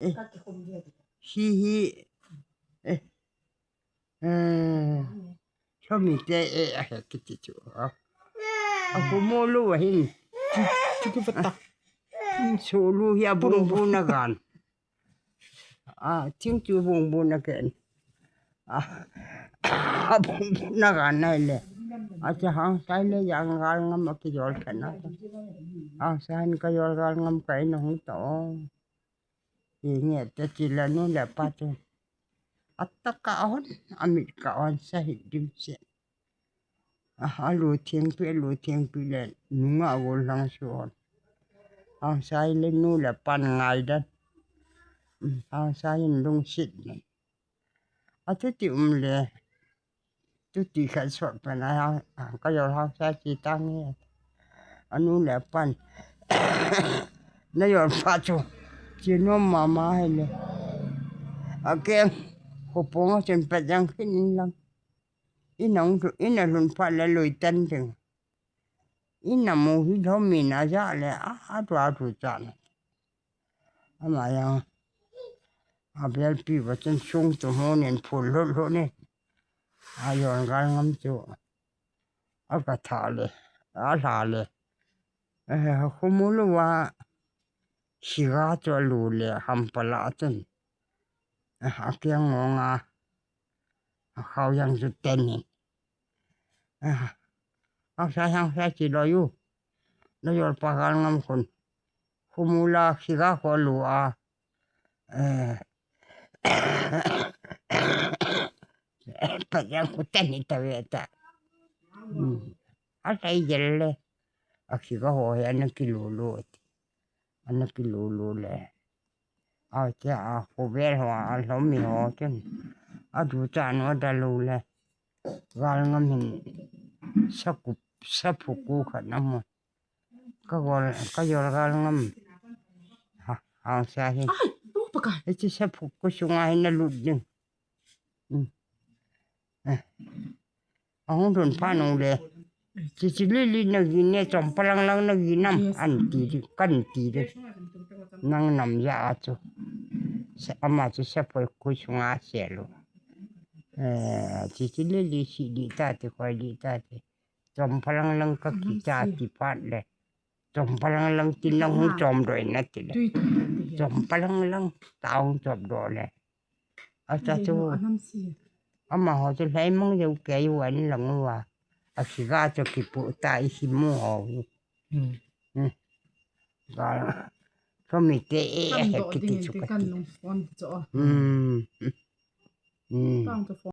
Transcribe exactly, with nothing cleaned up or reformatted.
Eh, hi hi. Eh, eh, Lhomi te e ahe kiti chu. A, a kumo lu ahin. Chu, chu ki vata. Sulu hi a bung bung na gan. A, thing chu bung bung na ken. A, a bung bung na gan na le. A, cha Hangsai le Janggal ngam a kijol khen a. Hangsai in ka jol gal ngam ka in hung ta o. Hi nge te chi la nu le pa chu. A ta ka hon, a mit ka hon sa hi dim se. A, a lu thing pi, a lu thing pi le nunga a gol lang su hon. Hangsai le nu le pan ngai dan. Mm, Hangsai in lungsit dan. A chuti um le. Chuti khat sot pen a, a, ka jol Hangsai chi tang e. A nu le pan. Na jol pa chu. Chi nom mama hi le. A keng. Khopong a chun pet jang khin in lang. Ina hung thu, ina lhun phat le lui tan ding. Ina mu hi Lhomi na ja le, a, a tu a tu cha na. Ama jang. A bel pi va chun sung tu mo nen phul lut lut ne. A jol gal ngam chu. A ka tha le. A hla le. Eh, Khumulu va. Siga chu a lu le, ham pala chun. Eh, a kiang ngong a. A khau jang chu ten in. Eh, Hangsai, Hangsai chi lo yu. Na jol pa gal ngam khun. Khumula siga kho lu a. Eh. Pa jang khu ten in ta ve ta. Hmm. A sai jel le. A siga ho he ana ki lu lu ti. Ana ki lu lu le. A, che a, khovel ho, a Lhomi ho chun. A du cha no da lu le. Gal ngam hin. Sa ku, sa phu ku khat na mo. Ka gol, ka jol gal ngam. Ha, Hangsai hi. Ai, bu pa ka. E chi sa phu ku sunga hin na lut ding. Hmm. Eh. A hung lhun phat nung le. Chichi lili na gi ne, chom palang lang na gi nam. Yes. An ti di, kan ti di. Nang nam ja a chu. Sa, ama chu sa poi khu sunga se lu. Eh, chichi lili si di ta ti, khoi di ta ti. Chom palang lang ka ki cha ti phat le. Chom palang lang ti nang hung chom doi na ti le. Tui, tui, tui. Chom palang lang ta hung chom do le. A cha chu. Ama ho chu hlei mang jeu kei u an lang u a. A siga chu kipu ta i simu ho hi. Hmm. Hmm. Ga. Lhomi te e, a he kiti chu ka ti. Hmm. Hmm.